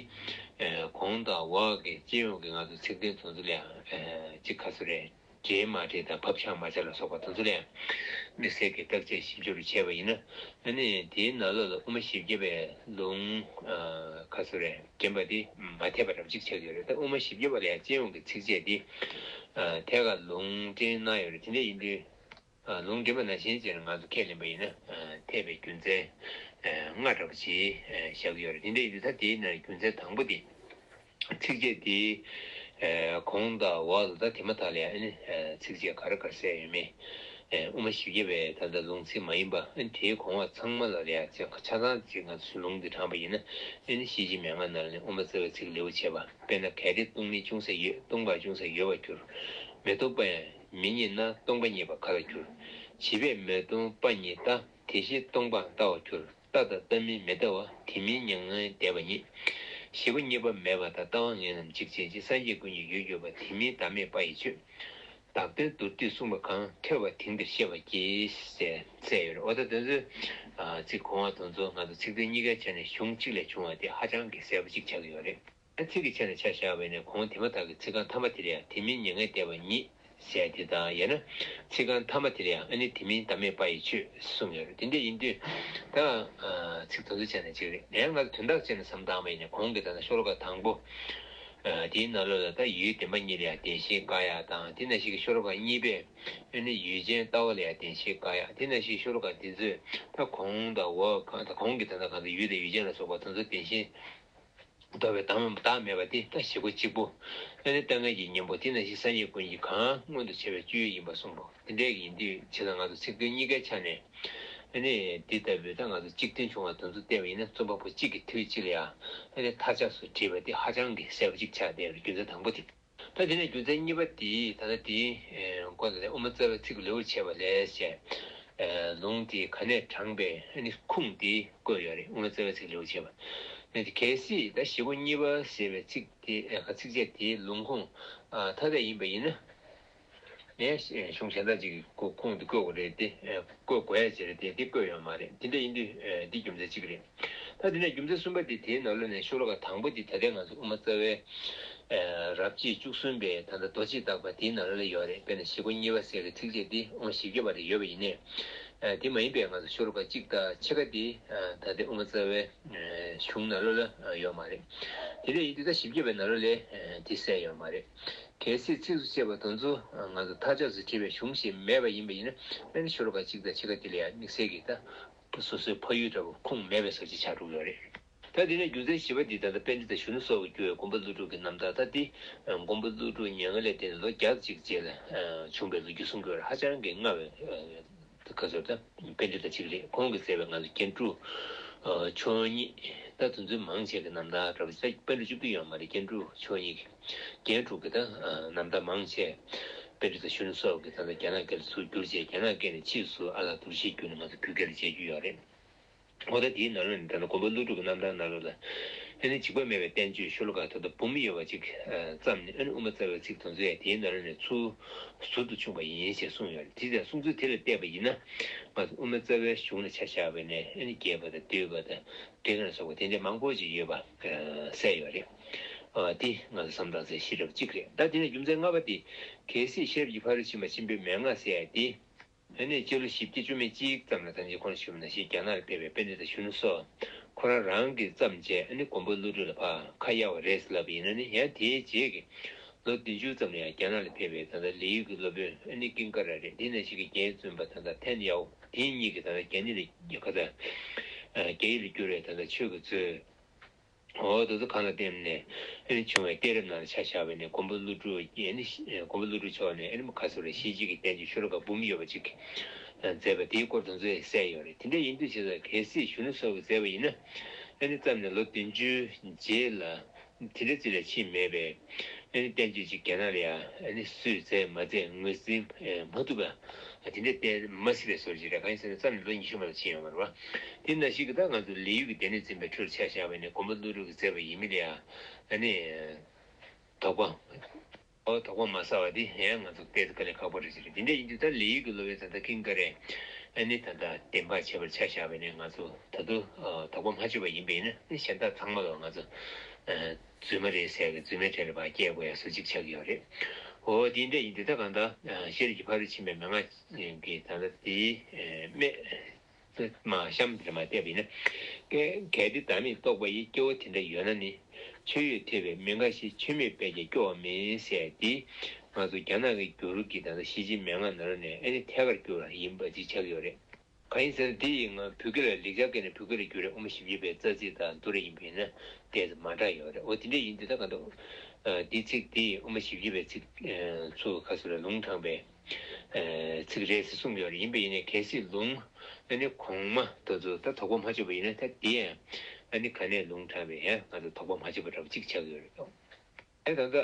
གོང་དང་འོག་གི་སྤྱི་ཡོངས་ཀྱི་ང་ཚོ་ཚིག་དོན་དེ་ཚོ་ལ་ཡང་ཅིག་ག་ཚོད་རེད། འདྲེས་མ་འདྲེས་དང་བབ་ཆགས་མ་ཆགས་ལ་སོགས་པ་དེ་ཚོ་ལ་ཡང་དམིགས་བསལ་གྱི་བརྟག་དཔྱད་ཞིབ་འཇུག་བྱས་པ་ཡིན་ན། ཨ་ནི་དེའི་ནང་ལོགས་ལ་དབུ་མ་བཞི་བརྒྱ་པའི་ལུང་ག་ཚོད་རེད་འདྲེན་པ་དེ་མ་འཐད་པ་རབ་གཅིག་ཆགས་ཡོད་རེད། ད་དབུ་མ་བཞི་བརྒྱ་པ་ལ་ཡང་སྤྱི་ཡོངས་ཀྱི་ཚིགས་བཅད་དེ་ཐད་ཀར་ལུང་འདྲེན་གནང་ཡོད་རེད། དེ་འདྲ་ཡིན་དུས་ལུང་འདྲེན་པ་ནང་བཞིན་བྱས་ནས་ང་ཚོ་ཁས་ལེན་པ་ཡིན་ན་འཐད་པའི་རྒྱུ་མཚན་ལྔ་འདྲ་པོ་ཅིག་བཞག་གི་ཡོད་རེད། དེ་འདྲ་ཡིན་དུས་ད་དེའི་ནང་རྒྱུ་མཚན་དང་པོ་དེ། ཚིགས་བཅད་དེའི་གོང་དང་འོག་ལ་ད་དེ་མ་ཐག་ལ་ཡང་ཨ་ནི་ཚིགས་བཅད་ག་རེ་ག་རེ་གསལ་ཡོད་མེད། དབུ་མ་བཞི་བརྒྱ་པའི་ད་ལྟ་ལུང་ཚིག་མ་ཡིན་པ་ཨ་ནི་དེའི་གོང་འོག་ཚང་མ་ལ་ལ་ཡང་ཆ་ཚང་ཅིག་ང་ཚོས་ལུང་འདི་དྲངས་པ་ཡིན་ན་ཨ་ནི་ཤེས་བྱེད་མན་ངག་ནང་ལ་ནི་དབུ་མ་རྩ་བའི་ཚིག་ལེའུར་བྱས་པ། དཔེར་ན་གལ་ཏེ་སྟོང་ཉིད་ཅུང་ཟད་ཡོད། སྟོང་པ་ཅུང་ཟད་ཡོད་པར་འགྱུར། མི་སྟོང་པ་མི་རྙེད་ན། སྟོང་པ་རྙེད་པ་ག་ལ་འགྱུར། བྱས་པས་མི་སྟོང་པ་རྙེད་ལྟ། དེ་བཞིན་སྟོང་པ་ལྟ་བར་འགྱུར། ལྟ་དང་ལྟ་མིན་མི་ལྟ་བ། དེ་མིན་མྱ་ངན་འདས་པ་རྙེད། ཞེ་པོ་རྙེད་པ་མེད་པ་དང་། ལྟ་བ་ངན་རྣམས་འཇིག་བྱེད་ཅིང་། སངས་རྒྱས་ཀུན་གྱི་ཡུལ་གྱུར་པ། དེ་མིན་བདག་མེད་པ་ཡི་ཆོས། བདག་དོན་མདོར་བསྡུས་གསུངས་པ་གང་། ཐོས་པ་དེང་འདིར་ཤེས་པར་གྱིས། ཟེར་གསལ་ཡོད་རེད། འོ་ད་དེ་ཚོའི་ཚིག་གོང་བ་དེ་ཚོ་ང་ཚོ་ཚིག་དོན་གཉིས་ཀའི་ཆ་ནས་གཞུང་གཅིག་ལས་བྱུང་བ་དེ་ཧ་ཅང་གི་གསལ་པོ་གཅིག་ཆགས་ཀྱི་ཡོད་རེད། ཚིག་གི་ཆ་ནས་ཆ་བཞག་པ་ཡིན་ན་གོང་དེ་མ་ཐག་གི་ཚིག་རྐང་ཐ་མ་དེ་ལ་ཡང་དེ་མིན་མྱ་ངན་འདས་པ་རྙེད་ཟེར་དེ་དང་། ཡང་ན་ཚིག་རྐང་ཐ་མ་དེ་ལ་ཡང་ཨ་ནི་དེ་མིན་བདག་མེད་པ་ཡི་ཆོས་གསུངས་ཡོད་རེད། དེ་འདྲ་ཡིན་དུས་ད་ཚིག་དོན་ཚོ་ཆ་ནས་གཅིག་རེད། ཡང་ང་ཚོ་དོན་དག་ཆ་ནས་བསམ་བཏང་བ་ཡིན་ན་གོང་གི་ད་ལྟ་ཤོ་ལོ་ཀ་དང་པོ་དེའི་ནང་ལོགས་ལ་ད་ཡུལ་བདེན་པ་གཉིས་ལ་ཡང་བདེན་ཞེན་དགག་ཡག་དང་། དེ་ནང་བཞིན་གྱི་ཤོ་ལོ་ཀ་གཉིས་པས་ཨ་ནི་ཡུལ་ཅན་ལྟ་བ་ལ་ཡང་བདེན་ཞེན་དགག་ཡག་དེ་ནང་བཞིན་ཤོ་ལོ་ཀ་དེ་ཚོས་ད་གོང་དང་འོག་གང་ད་གོང་གི་ད་ལྟ་གང་ད་ཡུལ་དང་ཡུལ་ཅན་ལ་སོགས་པ་དེ་ཚོ་བདེན་ཞེན་ལྟ་བའི་བདག་མེད་བདག་མེད་པ་དེ་ད་ཞེ་པོ་གཅིག་པུ། ཨ་ནི་ལྟ་ངན་གྱི་གཉེན་པོ་དེ་ནང་བཞིན་སངས་རྒྱས་ཀུན་གྱི་གང་མངོན་དུ་བྱེད་པའི་སྤྱོད་ཡུལ་ཡིན་པ་གསུངས་པ། དེ་འདྲའི་ཡིན་དུས་བྱས་ཙང་ང་ཚོ་ཚིག་དོན་གཉིས་ཀའི་ཆ་ནས་ཨ་ནི་འདི་ལྟ་བུའི་ད་ང་ཚོ་གཅིག་མཐུན་བྱུང་བ་དོན་ཚོ་བལྟས་པ་ཡིན་ན་རྩོམ་པ་པོ་གཅིག་གིས་དུས་གཅིག་ལ་ཡང་ཨ་ནི་མཐའ་ཆགས་སུ་བྲིས་པ་དེ་ཧ་ཅང་གི་གསལ་པོ་གཅིག་ཆགས་བསྡད་པའི་རྒྱུ་མཚན་དང་པོ་དེ། ད་དེ་ནས་རྒྱུ་མཚན་གཉིས་པ་དེ་ད་ལྟ་དེའི་སྐོར་ལ་དབུ་མ་རྩ་བའི་ཚིག་ལེའུར་བྱས་པ་ལས་ཞེས་ལུང་དེ་ག་ནས་དྲངས་པའི་ཨ་ནི་ཁུངས་དེ་བཀོད་ཡོད་རེད། དབུ་མ་རྩ་བའི་ཚིག་ལེའུར་བྱས་པ། ནས་གལ་སྲིད་ད་ཞེ་པོ་གཉིས་པ་ཞེས་པའི་ཚིག་དེ་ཚིགས་བཅད་དེའི་ལུང་ཁུངས་མཐའ་དག་ཡིན་པ་ཡིན་ན། ནས་གཞུང་གཞན་དག་ཅིག་གི་ཁུངས་དེ་བཀོད་དགོས་རེད་དེ། བཀོད་དགོས་ཡ་ཅིག་རེད་དེ། དེ་བཀོད་ཡོད་མ་རེད། དེ་འདྲ་ཡིན་དུས་འདི་རྒྱུ་མཚན་གཅིག་རེད། ད་དེ་ནས་རྒྱུ་མཚན་གསུམ་པ་དེ་དེའི་ནང་ལོགས་ནས་ཤོ་ལོ་ཀ་དང་པོ་དེ་ད་ལྟའི་ང་ཚོ་དབུ་མ་རྩ་བའི་རབ་བྱེད་བཅུ་གསུམ་པའི་ད་ལྟ་མདོ་ཕྱི་བརྟག་པ་དེའི་ནང་ལོགས་ལ་ཡོད་རེད། དཔེར་ན་ཞེ་པོ་གཉིས་པ་ཟེར་གྱི་ཚིགས་བཅད་དེ་དབུ་མ་བཞི་བརྒྱ་པ་ལ་ཡོད་པ་ཡིན་ནའི། དེ་མ་ཡིན་པའི་ང་ཚོ་ཤོ་ལོ་ཀ་གཅིག་དང་ཕྱེད་ཀ་དེ་ད་ལྟའི་དབུ་མ་རྩ་བའི་གཞུང་ནང་ལོགས་ལ་ཡོད་མ་རེད། དེ་འདྲ་ཡིན་དུས་ད་བཞི་བརྒྱ་པའི་ནང་ལོགས་ལ་དེ་གསལ་ཡོད་མ་རེད། གལ་སྲིད་ཚིགས་སུ་བཅད་པ་དེ་ཚོ་ང་ཚོ་མཐའ་ཆགས་སུ་བྲིས་པའི་གཞུང་ཞིག་མེད་པ་ཡིན་པ་ཡིན་ན། ཨ་ནི་ཤོ་ལོ་ཀ་གཅིག་དང་ཕྱེད་ཀ་དེ་ལ་ཡང་དམིགས་བསལ་གྱི་ད་སོ་སོའི་ཕ་ཡུལ་འདྲ་པོ་ཁུངས་མེད་པའི་བཟོ་ཅིག་ཆགས་འགྲོ་གི་ཡོད་རེད། ད་དེ་ནས་རྒྱུ་མཚན་བཞི་པ་འདི་ད་ལྟ་པཎྜི་ཏ་གཞོན་ནུ་སོགས་ཀྱིས་བསྒྱུར་བའི་མགོན་པོ་ཀླུ་སྒྲུབ་ཀྱི་རྣམ་ཐར། ད་འདི་མགོན་པོ་ཀླུ་སྒྲུབ་མྱ་ངན་ལས་འདས་ནས་ལོ་བརྒྱ་ཅིག་རྗེས་ལ་བྱུང་བའི་ལོ་རྒྱུས་གསུང་གི་ཡོད་རེད། ཧ་ཅང་གི་སྔ་བའི། ད་ག་ཚོད་ད་པཎྜི་ཏ་གཅིག་རེད། ཁོང་གིས་མཛད་པའི་ང་ཚོ་རྒྱན་དྲུག་མཆོག་གཉིས། ད་དེ་ཚོའི་མང་ཆེ་གི་རྣམ་ཐར་འདྲ་པོ་ཅིག་ད་པཎྜི་ཏ་བཅུ་བདུན་ཡོད་མ་རེད། རྒྱན་དྲུག་མཆོག་གཉིས་ཀྱི་རྒྱན་དྲུག་གི་ད་རྣམ་ཐར་མང་ཆེ་པཎྜི་ཏ་གཞོན་ནུ་སོགས་ཀྱིས་ད་ལྟ་རྒྱ་ནག་སྐད་ལ་ཚུར་བསྒྱུར་བྱས། རྒྱ་ནག་སྐད་ནས་ཕྱིས་སུ་ཨ་ལགས་རྡོ་རྗེས་བསྒྱུར་ནས་ང་ཚོ་བོད་སྐད་ལ་མཇལ་རྒྱུ་ཡོད་རེད། འོ་ད་དེའི་ནང་ལོགས་ནས་ད་ལྟ་མགོན་པོ་ཀླུ་སྒྲུབ་ཀྱི་རྣམ་ཐར་ནང་ལོགས་ལ་ཨ་ནི་འཇིགས་པ་མེད་པའི་བསྟན་བཅོས་ཤོ་ལོ་ཀ་ད་ལྟ་འབུམ་ཡོད་པ་ཅིག་བརྩམས་ནས། ཨ་ནི་དབུ་མ་རྩ་བའི་ཚིག་དེ་ཚོ་ཡང་དེའི་ནང་ལོགས་ནས་ཚུར་ཟུར་དུ་བྱུང་བ་ཡིན་ཞེས་གསུངས་ཡོད་རེད། དེ་ཡང་གསུང་ཚུལ་དེ་ལ་བལྟས་པ་ཡིན་ན། ང་ཚོ་དབུ་མ་རྩ་བའི་གཞུང་ལ་ཆ་བཞག་པ་ཡིན་ན་ཨ་ནི་རྒྱས་པ་དང་བསྡུས་པ་དང་འགྲེལ་པ་ལ་སོགས་པ་དེ་འདྲ་མང་པོ་ཅིག་ཡོད་པ་གསལ་ཡོད་རེད། ཨ་དེ་ང་ཚོ་བསམ་བཏང་ཚད་ཤེས་རབ་གཅིག་རེད། ད་དེ་ནས་རྒྱུ་མཚན་ལྔ་པ་དེ། གལ་སྲིད་ཤེས་རབ་ཀྱི་ཕ་རོལ་ཕྱིན་པ་ཆེན་པོའི་མན་ངག་ཟེར་ཡ་དེ། ཨ་ནི་སྤྱི་ལོ་བཞི་བརྒྱ་བཅུ་མེད་གཅིག་ཙམ་ལ་ད་ནི་ཁོང་ཞུས་པ་ནང་བཞིན་རྒྱ་ནག་ལ་ཕེབས་པའི་པཎྜི་ཏ་གཞོན་ནུ་སོགས་ཁོ་རང་རང་གིས་བརྩམས་བྱས། ཨ་ནི་མགོན་པོ་ཀླུ་སྒྲུབ་ལ་ཕར་ཁ་གཡར་བ་རེད་ཟེར་ལབ་པ་ཡིན་ན་ནི། ཡང་དེའི་རྗེས་ཀྱི་ལོ་བདུན་ཅུ་ཙམ་ལ་ཡང་རྒྱ་ནག་ལ་ཕེབས་པའི་ད་ལྟ་ལི་ཡུལ་གྱི་སློབ་དཔོན་ཨ་ནི་ཀིང་ཀ་ར་རེད། དེ་ནང་བཞིན་གྱི་རྒྱན་བཙུན་པ་ད་ལྟ་ཐན་ཡའོ། དེ་གཉིས་ཀྱིས་ད་ལྟ་རྒྱ་ནི་ལ་ཁ་ད་རྒྱ་ཡིག་ལ་བསྒྱུར་བའི་ད་ལྟ་ཆོས་ཀྱི་མཛོད། འོ་དེ་ཚོ་གང་ལ་བརྟེན་ནས་ཨ་ནི་བྱུང་བའི་གཏད་རིམ་ནང་ལ་ཆ་བཞག་པ་ཡིན་ན། མགོན་པོ་ཀླུ་སྒྲུབ་ཀྱིས་ཨ་ནི་མགོན་པོ་ཀླུ་སྒྲུབ་མཆོག་ནས་ཨ་ནི་ཁ་སོ་རེ་ཤེས་བྱེད་ཀྱི་བསྟན་བཅོས་ཤོ་ལོ་ཀ་འབུམ་ཡོད་པ་ཅིག་མཛད་པ་དེའི་སྐོར་དེ་ཚོ་གསལ་ཡོད་རེད། དེ་འདྲ་ཡིན་དུས་བྱས་ཙང་གལ་སྲིད་གཞོན་ནུ་སོགས་ཀྱིས་མཛད་པ་ཡིན་ན། ཨ་ནི་བརྩམས་ནས་ལོ་བདུན་ཅུའི་རྗེས་ལ་དེ་འདྲ་ཅིག་ལས་ཕྱིན་མེད་པའི་ ཨ་ནི་བསྟན་བཅོས་ཅིག་རྒྱ་ནག་ལ་ཡང་ཨ་ནི་སུས་མཛད་མ་མཛད་ངོས་འཛིན་མ་ཐུབ་པ་དེ་འདྲ་བསྟན་མ་སྲིད་པའི་བཟོ་ཅིག་རེད། གང་ཡིན་ཟེར་ན་རྩ་ནས་ལོ་ཉི་ཤུ་མ་ལ་ཕྱིན་ཡོད་མ་རེད་བ། དེ་ནང་བཞིན་གྱི་ད་ང་ཚོ་ལི་ཡུལ་གྱི་སྡེ་སྣོད་འཛིན་པའི་ཁྲོད་ཆ་བཞག་པ་ཡིན་ན་མགོན་པོ་ཀླུ་སྒྲུབ་ཀྱིས་མཛད་པ་ཡིན་མིན་ལ་ཡང་ཨ་ནི་དོགས་པ། ཨོ་དོགས་པ་མ་ཟ་བ་དེ་ཡང་ང་ཚོ་བལྟས་ཚེ་དཀའ་ལས་ཁག་པོ་རེད་ཅེས་རེད། དེ་འདྲ་ཡིན་དུས་ད་ལི་ཡུལ་གྱི་སློབ་དཔོན་ད་ལྟ་ཀིང་ཀ་རས་ཨ་ནི་ད་ལྟ་བདེན་དཔང་བྱས་པར་ཆ་བཞག་པ་ཡིན་ན་ང་ཚོ་ད་དུང་དོགས་པ་མ་ཆོད་པ་ཡིན་པ་ཡིན་ན་ཨ་ནི་གཞན་དག་ཚང་མ་ལ་ང་ཚོ་རྫུན་མ་རེད་ཟེར་གི་རྫུན་མའི་གྲལ་ལ་ཕར་བསྐྱལ་དགོས་ཡ་བཟོ་ཅིག་ཆགས་ཀྱི་ཡོད་རེད། ཨོ་དེ་འདྲ་ཡིན་དུས་ད་གང་ལྟར་ཤེས་རིག་གི་ཕ་རོལ་ཕྱིན་པའི་མན་ངག་གི་ད་ལྟ་དེའི་སྨད། མ་གཤམ་དེར་མ་བལྟས་པ་ཡིན་ན། གལ་གལ་ཏེ་བདག་མེད་རྟོགས་པ་ཡི་སྐྱེ་བོ་དེ་འདྲ་ཡོད་ན་ནི། ཆོས་ཡོད་ཐེག་པའི་མི་འགའ་ཞིག་ཆོས་མེད་པས་ཀྱང་སྐྱོ་བ་མེད་ཟེར་ཏེ། ང་ཚོ་རྒྱ་ནག་གི་བསྒྱུར་གྱི་ད་ལྟ་ཤེར་ཕྱིན་མན་ངག་ནང་ལ་ནས་ཨ་ནི་ཐད་ཀར་བསྒྱུར་བ་ཡིན་པ་ཅིག་ཆགས་ཡོད་རེད། གང་ཡིན་ཟེར་ན་དེ་ཡིས་ང་བོད་སྐད་ལ་ལེགས་སྦྱར་སྐད་ནས་བོད་སྐད་ལ་བསྒྱུར་རེད། དབུ་མ་བཞི་བརྒྱུད་པའི་རྩ་ཚིག་དང་བསྡུར་རེ་ཡིན་པས་ན་དེ་ཚོ་མ་འདྲ་ཡོད་རེད། འོ་དེ་འདྲ་ཡིན་དུས་ད་ག་འདུག་འདིའི་ཚིག་དེ་ཡིས་དབུ་མ་བཞི་བརྒྱུད་པའི་ཚིག་ཚུར་ཁ་སུ་ལ་ལུང་དྲངས་པའི། ཚིག་རེད་ཟེར་གསུངས་ཡོད་རེད། ཡིན་པ་ཡིན་ནའི་གལ་སྲིད་ལུང་ཨ་ནི་གོང་མ་དེ་ཚོ་ད་དོགས་པ་མ་ཆོད་པ་ཡིན་ན་ད་དེ་ཡང་ཨ་ནི་ག་ནས་ལུང་དྲངས་པའི་ཡང་ང་ཚོ་དོགས་པ་མ་ཆོད་པ་འདྲ་པོ་གཅིག་ཆགས་ཡོད་རེད་དོ། ཨེ་ད་ལྟ་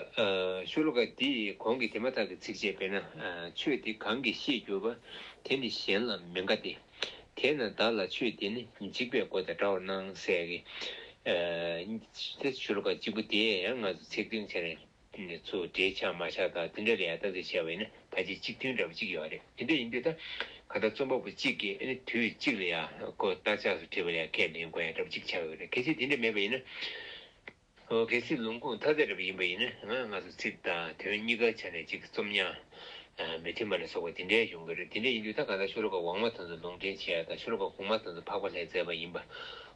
ཤོ་ལོ་ཀ་འདི་གོང་གི་དེ་མ་ཐག་གི་ཚིགས་བཅད་དཔེར་ན་ཆོས་འདི་གང་གིས་ཤེས་གྱུར་པ་དེ་ནི་གཞན་ལ་མི་འགའ་སྟེ། དེས་ན་བདག་ལ་ཆོས་འདི་ནི་འཇིག་པའི་སྒོ་དང་འདྲ་བར་སྣང་ཟེར་གི་ཤོ་ལོ་ཀ་གཅིག་པུ་དེ་ཡང་ང་ཚོ་ཚིག་དོན་ཆ་ནས། ཚུར་འགྲེལ་ཆགས་མ་ཆགས་དང་དེ་འདྲ་ལ་ཡང་བརྟག་དཔྱད་བྱས་པ་ཡིན་ན་ཕལ་ཆེར་གཅིག་མཐུན་འདྲ་པོ་གཅིག་ཡོད་རེད། དེ་འདྲ་ཡིན་དུས་ད་ག་ད་རྩོམ་པ་པོ་གཅིག་གིས་ཨ་ནི་དུས་གཅིག་ལ་ཡང་ཁོ་རྟགས་ཆགས་སུ་བྲིས་པ་ལ་ཡང་ཁས་ལེན་དགོས་ཡ་འདྲ་པོ་གཅིག་ཆགས་ཡོད་རེད། གལ་སྲིད་དེ་འདྲ་མེད་པ་ཡིན་ན། ཨོ་གལ་སྲིད་ལུང་ཁུངས་ཐ་དད་འདྲ་པོ་ཡིན་པ་ཡིན་ན་ང་ང་ཚོ་ཚིག་དང་དོན་གཉིས་ཀ་ཆ་ནས་གཅིག་རྩོམ་ཉག་མི་མཐུན་པ་ལ་སོགས་པ་དེ་འདྲ་ཡོང་གི་རེད། དེ་འདྲ་ཡིན་དུས་ད་ག་ད་ཤོ་ལོ་ཀ་འོག་མ་དེ་ཚོ་ལུང་འདྲེན་བྱས་ཡ་དང་ཤོ་ལོ་ཀ་གོང་མ་དེ་ཚོ་འཕགས་པ་ལྷས་མཛད་པ་ཡིན་པ།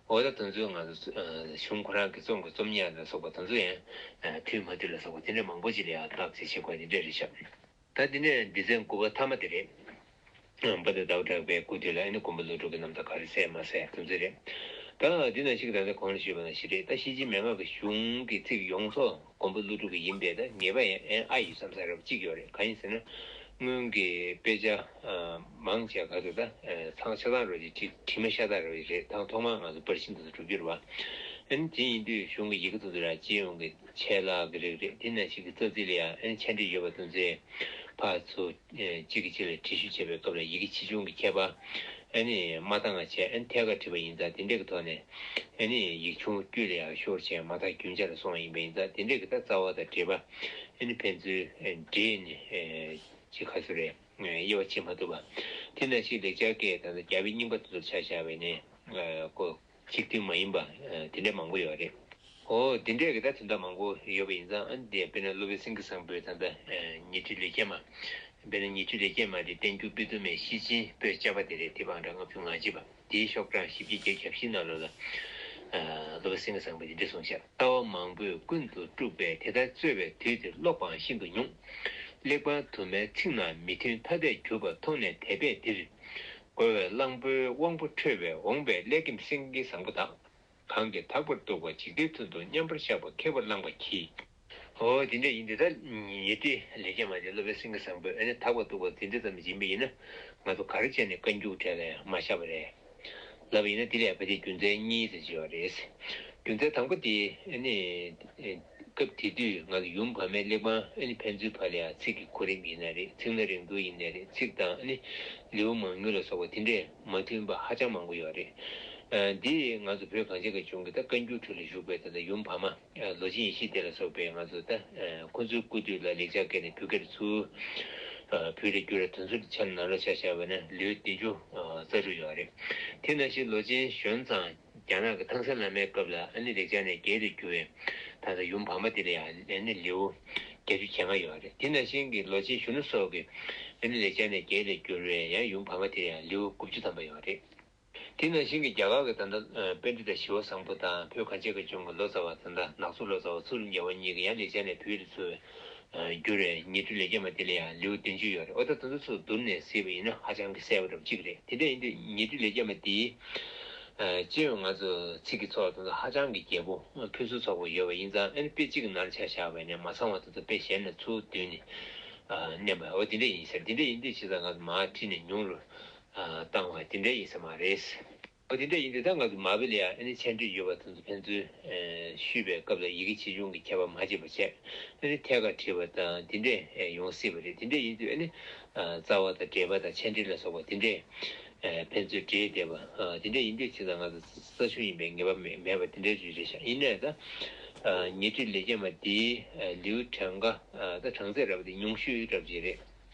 འོ་ད་དེ་ཚོའི་ང་ཚོ་གཞུང་ཁོ་རང་གི་རྩོམ་གྱི་རྩོམ་ཉག་ལ་སོགས་པ་དེ་ཚོ་ཡང་མཐུན་མ་མཐུན་ལ་སོགས་པ་དེ་འདྲ་མང་པོ་ཅིག་ལ་ཡང་བརྟག་དཔྱད་བྱེད་དགོས་དེ་འདྲ་རེད་ཤག་ད་དེ་ནས་སྡེ་ཚན་དགུ་པ་མཐའ་མ་དེ་རེད། དཔལ་ལྡན་ཟླ་བ་གྲགས་པའི་སྐུ་དུས་ལ་ཨ་ནི་མགོན་པོ་ཀླུ་སྒྲུབ་ཀྱི་རྣམ་ཐར་ག་རེ་གསལ་མ་གསལ་དེ་ཚོ་རེད། ད་དེ་ནང་བཞིན་ད་ལྟ་གོང་ལ་ཞུས་པ་ནང་བཞིན་རེད། ད་ཤེར་ཕྱིན་མན་ངག་གི་གཞུང་གི་ཚིག་ཡོངས་རྫོགས་མགོན་པོ་ཀླུ་སྒྲུབ་ཀྱི་ཡིན་པས་ད་ངེས་པ་ཡང་ཨ་ཡི་བསམ་ས་རབ་གཅིག་ཡོད་རེད། གང་ཡིན་ཟེར་ན། སྔོན་གྱི་དཔེ་ཆ་མང་ཆེ་ག་ཚོད་ད་ཚང་ཆ་ཚང་རོ་ཅིག་བྲིས་བྲིས་མ་ཤ་སྟག་རོ་ཅིག་རེད། དང་ཐོག་མར་ང་ཚོ་པར་ཤིང་དུ་གྲུབ་རྒྱུ་རེད་བ། ཨ་ནི་དེ་ཡིན་དུས་གཞུང་གི་ཡི་གེ་དུ་དུ་ར་སྤྱི་ཡོངས་ཀྱི་ཆད་ལྷག་གི་རིགས་རེད། དེ་ནང་བཞིན་གྱི་རྩ་ཚིག་ལ་ཡང་ཨ་ནི་ཆ་འདྲི་ཡོད་པ་དེ་ཚོས་ཕར་ཚུར་གཅིག་གིས་གཅིག་ལ་དྲི་ཞིབ་བྱེད་པའི་སྐབས་ལ་ཡི་གེ་ཆེ་ཆུང་གི་ཁྱད་པར་ཨ་ནི་མ་བཏང་བ་བྱས་ཨ་ནི་ཐད་ཀར་བྲིས་པ་ཡིན་ཙང་དེ་འདྲས་ཀྱི་ཐོག་ནས་ཨ་ནི་ཡིག་ཆུང་དཀྱུས་ལ་ཡང་ཤོར་བྱས་མ་མཐའ་རྒྱུན་ཆད་ལ་སོང་བ་ཡིན་པ་ཡིན་ཙང་དེ་འདྲས་ཀྱི་ད་རྩ་བ་དང་འགྲེལ་པ་ཨ་ནི་ཕན་ཚུན་འདྲེས་ནས་ཅིག་ག་ཚོད་རེད། དབྱེ་བ་ཕྱེ་མ་ཐུབ་པ། དེ་ནང་བཞིན་ལེགས་སྦྱར་སྐད་དང་རྒྱ་བོད་རྙིང་པ་དེ་ཚོར་ཆ་བཞག་པ་ཡིན་ན་ཨ་ཁོ་གཅིག་མཐུན་མ་ཡིན་པ་ཨ་དེ་འདྲ་མང་པོ་ཡོད་རེད། ཨོ་དེ་འདྲས་ཀྱི་ད་དོན་དག་མང་པོ་ཡོད་པ་ཡིན་ཙང་ཨ་འདི་དཔེར་ན་སློབ་དཔོན་སེང་གེ་བཟང་པོའི་ད་ལྟ་ཨ་ཉི་ཁྲི་ལེགས་སྐྱེས་མ། དཔེར་ན་ཉི་ཁྲི་ལེགས་སྐྱེས་མ་དེ་བསྟན་འགྱུར་དཔེ་དུ་མའི་ཤེར་ཕྱིན་པོད་བཅུ་པ་དེ་རེད། དེ་བང་སྒྲ་ལྔ་བཅུ་ང་གཅིག་པ། དེའི་ཤོག་གྲངས་བཞི་བརྒྱ་བརྒྱད་ཅུ་གྱ་བཞི་ནང་ལོགས་ལ། ཨ་སློབ་དཔོན་སེང་གེ་བཟང་པོས་འདི་འདྲ་གསུངས་ཤག་ལྟ་བ་མང་པོས་ཀུན་ཏུ་དཀྲུགས་པས་དེ་ལྟར་རྩོད་པའི་དུས་དེར་ཀློག་པའང་ཤིན་ཏུ་ཉུང་། གླེགས་བམ་དུ་མའི་ཚིག་རྣམས་མི་མཐུན་ཐ་དད་གྱུར་པ་མཐོང་ནས་དད་པས་འདིར། རྒོལ་བའི་གླང་པོའི་དབང་པོ་ཁྲོས་པས་འོངས་པའི་ཀླད་རྒྱམ་སེང་གེ་བཟང་པོ་དག་གང་གིས་དག་པར་འདུག་པ་འཇིག་རྟེན་དོན་དུ་མཉམ་པར་བཞག་པ་ཁེ་བར་བླངས་པ་གྱིས། ཨོ་དེ་འདྲ་ཡིན་དུས་ད་ཉི་ཁྲི་ལེགས་སྐྱེས་མ་དེ་སློབ་དཔོན་སེང་གེ་བཟང་པོས་ཨ་ནི་དག་པར་འདུག་པ་དེ་འདྲ་ཙམ་ཡིན་པ་ཡིན་ན་ང་ཚོ་ག་རེ་བྱས་ནས་བཀའ་འགྱུར་གྲལ་ལ་ཡང་མ་བཞག་པ་རེད། ལབ་པ་ཡིན་ན་དེ་ལ་ཡང་ཕལ་ཆེར་རྒྱུ་མཚན་གཉིས་ཙམ་ཅིག་ཡོད་རེད། རྒྱུ་མཚན་དང་པོ་དེ་ཨ་ནི་སྐབས་དེ་དུས་ང་ཚོ་ཡུམ་བར་མའི་གླེགས་བམ་ཨ་ནི་ཕན་ཚུན་བར་ལ་ཡང་ཚིག་གི་གོ་རིམ་ཡིན་ན་རེད། ཚིག་སྣ་རིང་ཐུང་ཡིན་ན་རེད། ཚིག་དང་ཨ་ནི་ལེའུ་མང་ཉུང་ལ་སོགས་པ་དེ་འདྲས་མ་མཐུན་པ་ཧ་ཅང་མང་པོ་ཡོད་རེད། ཨ་འདི་ང་ཚོ་བོད་གངས་ཅན་གྱི་ལྗོངས་ཀྱི་ད་བཀའ་འགྱུར་ཁྲོད་ལ་བཞུགས་པའི་ད་ལྟ་ཡུམ་བར་མ་ལོ་ཆེན་ཡེ་ཤེས་སྡེ་ལ་སོགས་པའི་ང་ཚོ་ད་ཁོ་ཚོའི་སྐུ་དུས་ལ་ལེགས་སྦྱར་སྐད་ནས་བོད་སྐད་ཚུར་བོད་ལ་བསྒྱུར་བའི་དོན་ཚུལ་ཆ་ནང་ལ་ཆ་བཞག་པ་ན་ལེའུ་བདུན་ཅུ་རྩ་དྲུག་ཡོད་རེད། དེ་ནང་བཞིན་ལོ་ཆེན་གཞོན་ཚང་རྒྱ་ནག་གི་ཐང་སན་བླ་མའི་སྐབས་ལ་ཨ་ནི་ལེགས་སྦྱར་ནས་རྒྱའི་ལ་བསྒྱུར་བའི་ད་ལྟ་ཡུམ་བར་མ་དེ་ལ་ཡང་ཨ་ནི་ལེའུ་བརྒྱད་ཅུ་གྱ་ལྔ་ཡོད་རེད། དེ་ནང་བཞིན་གྱི་ལོ་ཆེན་གཞོན་ནུ་སོགས་ཀྱི་ཨ་ནི་ལེགས་སྦྱར་ནས་རྒྱའི་ལ་བསྒྱུར་བའི་ཡང་ཡུམ་བར་མ་དེ་ལ་ཡང་ལེའུ་དགུ་བཅུ་ཐམ་པ་ཡོད་རེད། དེ་ནང་བཞིན་གྱི་རྒྱ་གར་གྱི་ད་ལྟ་པཎྜི་ཏ་ཞི་བ་བཟང་པོ་དང་བོད་གངས་ཅན་གྱི་ལྗོངས་ཀྱི་ལོ་ཙཱ་བ་ད་ལྟ་ནག་ཚོ་ལོ་ཙཱ་བ་ཚུར་རྒྱལ་བ་གཉིས་ཀྱིས་ཡང་ལེགས་སྦྱར་ནས་བོད་ལ་ཚུར་བསྒྱུར་བའི་ཉི་ཁྲི་ལེགས་སྐྱེས་མ་དེ་ལ་ཡང་ལེའུ་བདུན་ཅུ་ཡོད་རེད། འོ་ད་དེ་ཚོ་ཚུར་བསྡུར་ནས་གཟིགས་པ་ཡིན་ན་ཧ་ཅང་གི་གསལ་པོ་འདྲ་པོ་གཅིག་རེད། དེ་འདྲ་ཡིན་དུས་ཉི་ཁྲི་ལེགས་སྐྱེས་མ་དེ་སྤྱི་ཡོངས་ང་ཚོ་ཚིག་གི་ཚོགས་དེ་ཚོ་ཧ་ཅང་གི་རྒྱས་པོ་ཕུན་སུམ་ཚོགས་པོ་ཡོད་པ་ཡིན་ཙང་ཨ་ནི་དཔེ་གཅིག་གི་ནང་ལ་ཆ་བཞག་པ་ཡིན་ན་མ་ཚང་བ་དེ་ཚོ་དཔེ་གཞན་ནས་ཚུར་བསྡུས་ནས་བསྣན་པ་འོ་དེ་འདྲ་ཡིན་ཟེར། དེ་འདྲ་ཡིན་དུས་བྱས་ཙང་ང་ཚོ་མར་ཁྲིད་ནས་ཉུང་རུ་བཏང་བ་དེ་འདྲ་ཡིན་ས་མ་རེད། འོ་དེ་འདྲ་ཡིན་དུས་ད་ང་ཚོ་མ་དཔེ་ལ་ཡང་ཨ་ནི་མཆན་འགྲིག་ཡོད་པ་དེ་ཚོ་ཕན་ཚུན་ཨེ་ཞུས་པའི་སྐབས་ལ་ཡི་གེ་ཆེ་ཆུང་གི་ཁྱད་པར་མ་བྱེད་པ་བྱས་ཨ་ནི་ཐད་ཀར་བྲིས་པ་དང་དེ་འདྲས་ཨེ་ཡོང་སྲིད་པ་རེད། དེ་འདྲས་ཡིན་དུས་ཨ་ནི་ཨ་རྩ་བ་དང་འགྲེལ་པ་དང་མཆན་འགྲིག་ལ་སོགས་པ་དེ་འདྲས་ཨེ་ཕན་ཚུན་འབྲེལ་བསྡད་པ་ཨ་དེ་འདྲས་ཡིན་དུས་ཅི་ཙམ་ང་ཚོ་གསར་ཞུགས་ཡིན་པའི་ངེས་པ་མེད་མེད་པ་དེ་འདྲས་ཅིག་རེད་ཤག་ཡིན་ནའི་ད་ཨ་ཉེ་འཁྲིས་ལས་བྱེད་མ་འདིའི་ཨ་ལེའུ་གྲངས་ཀ་ཨ་ད་གྲངས་ཚད་ར་བ་དེ་ཉུང་ཤོས་ར་བ་ཅིག་རེད།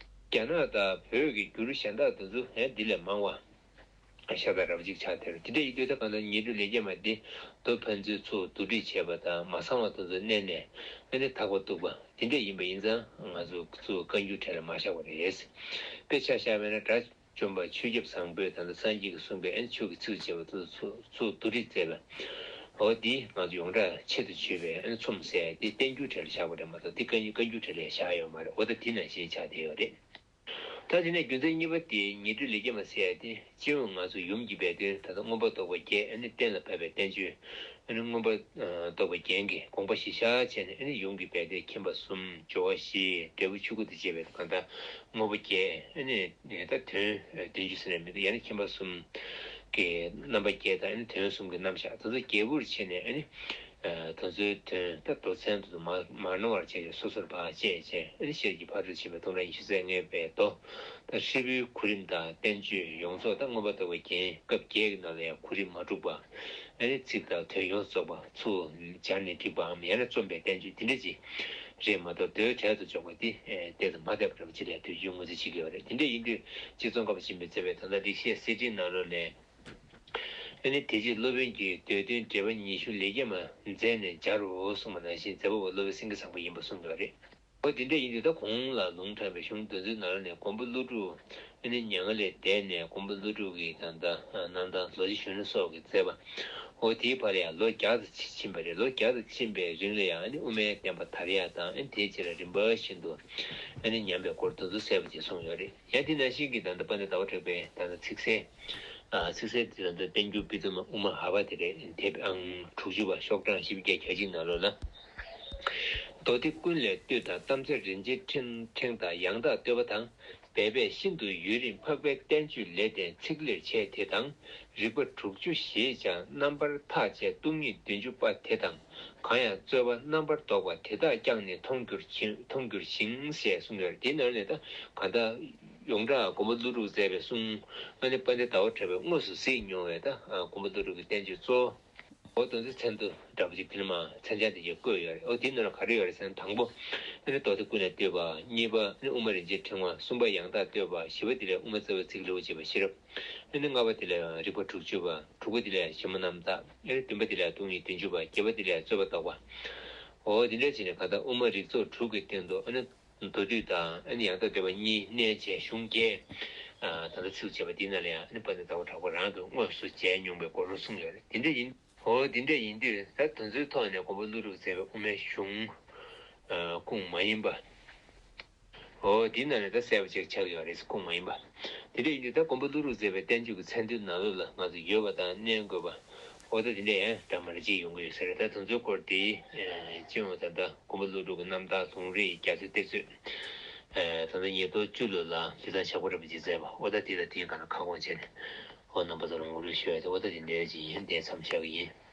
རྒྱ་ནག་དང་བོད་ཀྱི་འགྱུར་གཞན་དག་དེ་ཚོ་ཨེ་འདི་ལས་མང་བ། ཤ་སྟག་ར་བ་ཅིག་ཆགས་ཐལ། དེ་འདྲ་ཡིན་དུས་ད་གང་ལྟར་ཉེ་འཁྲིས་ལས་བྱེད་མ་འདི་མདོ་ཕན་ཚུན་ཚུར་བསྡུ་སྒྲིག་བྱས་པ་དང་མ་ཚང་བ་དེ་ཚོ་བསྣན་ནས་ཨ་ནི་དག་པ་གཏུགས་པ་དེ་འདྲ་ཡིན་པ་ཡིན་ཙང་ང་ཚོ་ཚུར་བཀའ་འགྱུར་གྲལ་ལ་མ་བཞག་པ་རེད། དཔེ་ཆ་བཞག་པ་ཡིན་ན་དགྲ་བཅོམ་པ་ཆོས་སྐྱབས་བཟང་པོས་ད་ལྟ་སངས་རྒྱས་ཀྱིས་གསུངས་པའི་ཨ་ནི་ཆོས་ཀྱི་ཚིགས་བཅད་པ་དེ་ཚོ་ཚུར་བསྡུ་སྒྲིག་མཛད་པ། འོ་འདི་ང་ཚོ་ཡོངས་གྲགས་ཆེད་དུ་བརྗོད་པའི་ཨ་ནི་ཚོམས་ཟེར་ཡ་འདི་བསྟན་འགྱུར་གྲལ་ལ་བཞག་པ་རེད་མ་གཏོགས་འདི་བཀའ་འགྱུར་བཀའ་འགྱུར་གྲལ་ལ་ཡང་བཞག་ཡོད་མ་རེད། འོ་ད་འདི་ནང་བཞིན་ཆགས་བསྡད་ཡོད་རེད། ད་དེ་ནས་རྒྱུ་མཚན་གཉིས་པ་དེ་ཉེ་འཁྲིས་ལས་བྱེད་མ་ཟེར་ཡ་དེ་སྤྱི་ཡོངས་ང་ཚོ་ཡུམ་གྱི་སྦས་དོན་ད་ལྟ་མངོན་པར་རྟོགས་པ་བརྒྱད་ཨ་ནི་གཏན་ལ་ཕབ་པའི་བསྟན་བཅོས་ཨ་ནི་མངོན་པར་རྟོགས་པ་རྒྱན་གྱི་དགོངས་པ་གཞི་བཞག་བྱས་ནས་ཨ་ནི་ཡུམ་གྱི་སྦས་དོན་མཁྱེན་པ་གསུམ་སྦྱོར་བ་བཞི་འབྲས་བུ་ཆོས་སྐུ་དང་བཅས་པའི་གང་ལྟར་དངོས་པོ་བརྒྱད་ཨ་ནི་ད་དོན་བདུན་ཅུ་ཟེར་ནས་མི་འདུག་ཡང་ན་མཁྱེན་པ་གསུམ་གྱི་རྣམ་པ་བརྒྱད་དང་ཨ་ནི་དོན་གསུམ་གྱི་རྣམ་གཞག་དེ་ཚོ་རྒྱས་པོར་ཕྱེ་ནས་ཨ་ནི། དེ་ཚོའི་དོན་ད་མདོ་ཚན་དུ་མ་མ་ནོར་བར་བྱས་ཏེ་སོ་སོར་བག་བཅད་བྱས་ཨ་ནི་ཤེར་གྱི་ཕ་རོལ་ཕྱིན་པའི་སྟོང་ཕྲག་ཉི་ཤུ་རྩ་ལྔའི་པའི་མདོ་ད་ཧྲིལ་པོའི་གོ་རིམ་དང་བསྟན་བཅོས་ཡོངས་རྫོགས་ད་མངོན་པར་རྟོགས་པའི་རྒྱན་སྐབས་བརྒྱད་ཀྱི་ནང་ལ་ཡང་གོ་རིམ་མ་གྲུབ་པ་ཨ་ནི་ཚིག་དང་དོན་ཡོངས་རྫོགས་པ་ཚུར་སྦྱར་ནས་བསྒྲིགས་པའམ་ཡང་ན་རྩོམ་པའི་བསྟན་བཅོས་དེ་འདྲ་ཅིག་རེད་མ་གཏོགས་མདོའི་གྲལ་དུ་འཇོག་པ་འདི་ཏོག་ཙམ་མ་འདས་པ་འདྲ་པོ་ཅིག་ལས་དུས་རྒྱུན་ངོས་འཛིན་བྱེད་ཀྱི་ཡོད་རེད། དེ་འདྲ་ཡིན་དུས་སྤྱི་ཚོགས་ཀ་པ་ཆེན་པོས་མཛད་པའི་ད་ལྟ་རིག་བྱེད་གསེར་ཁྲིའི་ནང་ལོགས་ལས། ཨ་ནི་དེ་རྗེས་སློབ་དཔོན་གྱིས་མདོའི་དོན་འགྲེལ་པ་ཉི་ཤུ་ལས་བྱེད་མ་མཛད་ནས་སྦྱར་རོ་གསུངས་པ་ནང་བཞིན་མཛད་པ་པོ་སློབ་དཔོན་སེང་གེ་བཟང་པོ་ཡིན་པ་གསུངས་ཡོད་རེད། འོ་དེ་འདྲ་ཡིན་དུས་ད་གོང་ལ་ལུང་དྲངས་པའི་གཞུང་དེ་ཚོའི་ནང་ནས་མགོན་པོ་ཀླུ་སྒྲུབ་ཨ་ནི་མྱ་ངན་ལས་འདས་ནས་མགོན་པོ་ཀླུ་སྒྲུབ་ཀྱི་ད་ལྟ་རྣམ་ཐར་ལོ་རྗེ་གཞོན་ནུ་སོགས་ཀྱིས་མཛད་པ། འོ་དེའི་བར་ལ་ཡང་ལོ་བརྒྱ་ཙམ་ཕྱིན་པ་རེད། ལོ་བརྒྱ་ཙམ་ཕྱིན་པའི་རིང་ལ་ཡང་ཨ་ནི་དབུ་མའི་བསྟན་པ་དར་ཡ་དང་ཨ་ནི་དེའི་རྗེས་ལ་རིམ་པ་བཞིན་དུ་ཨ་ནི་ཉམས་པའི་སྐོར་དེ་ཚོ་གསལ་པོ་ཅིག་གསུངས་ཡོད་རེད། ཡང་དེ་ནང་བཞིན་གྱི་ད་ལྟ་དཔལ་ལྡན་ཟླ་བ་གྲགས་པའི་ད་ལྟ་ཚིག་གསལ། ཨ་ཚིག་གསལ་དེ་ད་ལྟ་བསྟན་འགྱུར་པཎ་ཚེ་དབུ་མ་ཨ་བ་དེ་རེད། དེབ་ཨང་དྲུག་ཅུ་པ་ཤོག་གྲངས་བཞི་བརྒྱ་གྱ་གཅིག་ནང་ལོགས་ལ། མདོ་སྡེ་ཀུན་ལས་བཏུས་དང་གཏམ་ཚེ་རིན་ཆེན་ཕྲེང་ཕྲེང་དང་ཡང་དག་བསྟོད་པ་དང་། སྦས་པས་ཤིན་ཏུ་ཡུན་རིང་འཕགས་པའི་བསྟན་བཅོས་ལས་ལྡན་ཚིག་ལེར་བྱས་དེ་དང་། རིགས་པ་དྲུག་ཅུ་ཞེས་ཀྱང་རྣམ་པར་ཐག་བཅད་སྟོང་ཉིད་བདུན་ཅུ་པ་དེ་དང་། གང་ཡང་རྩོད་པ་རྣམ་པར་དོག་པ་དེ་དག་ཀྱང་ནི་མཐོང་འགྱུར་ཞིང་མཐོང་འགྱུར་ཞིང་ཞེས་གསུངས་ཡོད་རེད། དེའི་ནང་ནས་ད་གང་ལྟར་ཡོངས་གྲགས་མགོན་པོ་ཀླུ་སྒྲུབ་མཛད་པའི་གསུང་ཨ་ནི་དཔལ་ལྡན་ཟླ་བ་གྲགས་པས་དངོས་སུ་གཟིགས་མྱོང་བའི་ད་མགོན་པོ་ཀླུ་སྒྲུབ་ཀྱི་བསྟན་བཅོས་གཙོ་བོ་དེ་ཚོའི་མཚན་ཐོ་འདྲ་པོ་ཅིག་དེ་ནས་མར་མཚན་བྱང་དེ་གྱད་བཀོད་ཡོད་རེད། འོ་དེའི་ནང་ལ་ག་རེ་ཡོད་རེད་ཟེར་ན་དང་པོ་ཨ་ནི་མདོ་སྡེ་ཀུན་ལས་བཏུས་པ། གཉིས་པ་ཨ་ནི་དབུ་མ་རིན་ཆེན་ཕྲེང་བ། གསུམ་པ་ཡང་དག་བསྟོད་པ། བཞི་པ་དེ་ལས་དབུ་མ་རྩ་བའི་ཚིག་ལེའུ་ཅེས་པ་བཞི་རབ། ཨ་ནི་ལྔ་པ་དེ་ལ་རིགས་པ་དྲུག་ཅུ་པ། དྲུག་པ་དེ་ལ་ཞིབ་མོ་རྣམ་འཐག་ཨ་ནི་བདུན་པ་དེ་ལ་སྟོང་ཉིད་བདུན་ཅུ་པ། བརྒྱད་པ་དེ་ལ་རྩོད་པ་དོག་པ། འོ་དེ་འདྲ་བྱས་ནས་གང་ལྟར་དབུ་མ་རིགས་ཚོགས་དྲུག་གི་སྟེང་དུ་ཨ་ནི་མདོ་སྡེ་དང་ཨ་ནི་ཡང་དག་བསྟོད་པ་གཉིས་གནས་བྱས་གཞུང་བརྒྱད། ད་ལྟ་ཚིགས་བཅད་པ་འདི་ནང་ལ་ཡང་ཨ་ནི་དཔལ་ལྡན་ཟླ་བ་གྲགས་པ་རང་གིས་དངོས་སུ་མཇལ་མྱོང་བའི་སྐོར་གསུངས་ཡོད་རེད། དེ་འདྲ་ཡིན། འོ་དེ་འདྲ་ཡིན་དུས་ད་དེ་ཚོའི་ཐོག་ནས་མགོན་པོ་ཀླུ་སྒྲུབ་མཛད་པའི་དབུ་མའི་གཞུང་ཁུངས་མ་ཡིན་པ། འོ་དེའི་ནང་ནས་ད་གསལ་པོ་ཅིག་ཆགས་ཡོད་རེད། ཁུངས་མ་ཡིན་པ། དེ་འདྲ་ཡིན་དུས་ད་མགོན་པོ་ཀླུ་སྒྲུབ་མཛད་པའི་བསྟན་བཅོས་ཀྱི་མཚན་ཐོའི་ནང་ལོགས་ལ་ང་ཚོ་ཡོད་པ་དང་གནས་དགོས་པ། འོ་ད་དེ་འདྲ་ཡང་འདྲ་མི་འདྲ་ཅིག་ཡོང་གི་ཡོད་ས་རེད། ད་དེ་ཚོའི་སྐོར་དེ་སྤྱི་ཡོངས་ད་ལྟ་མགོན་པོ་ཀླུ་སྒྲུབ་ཀྱི་རྣམ་ཐར་ལུང་རིགས་རྒྱ་མཚོའི་གཏེར་མཛོད། ད་ལྟ་ཉིས་སྟོང་བཅུ་ལོ་ལ་ལི་ཐང་ཆག་སྒོ་འདྲ་པོ་ཅིག་མཛད་པ། འོ་ད་དེ་དང་དེའི་སྒང་ལ་ཁ་སྐོང་བྱས་ནས་འོ་རྣམ་པ་ཚོ་ལ་ངོ་སྤྲོད་ཞུ་ཡ་དེ་འོ་ད་དེ་འདྲ་ཅིག་ཡིན། དེ་མཚམས་བཞག་གི་ཡིན།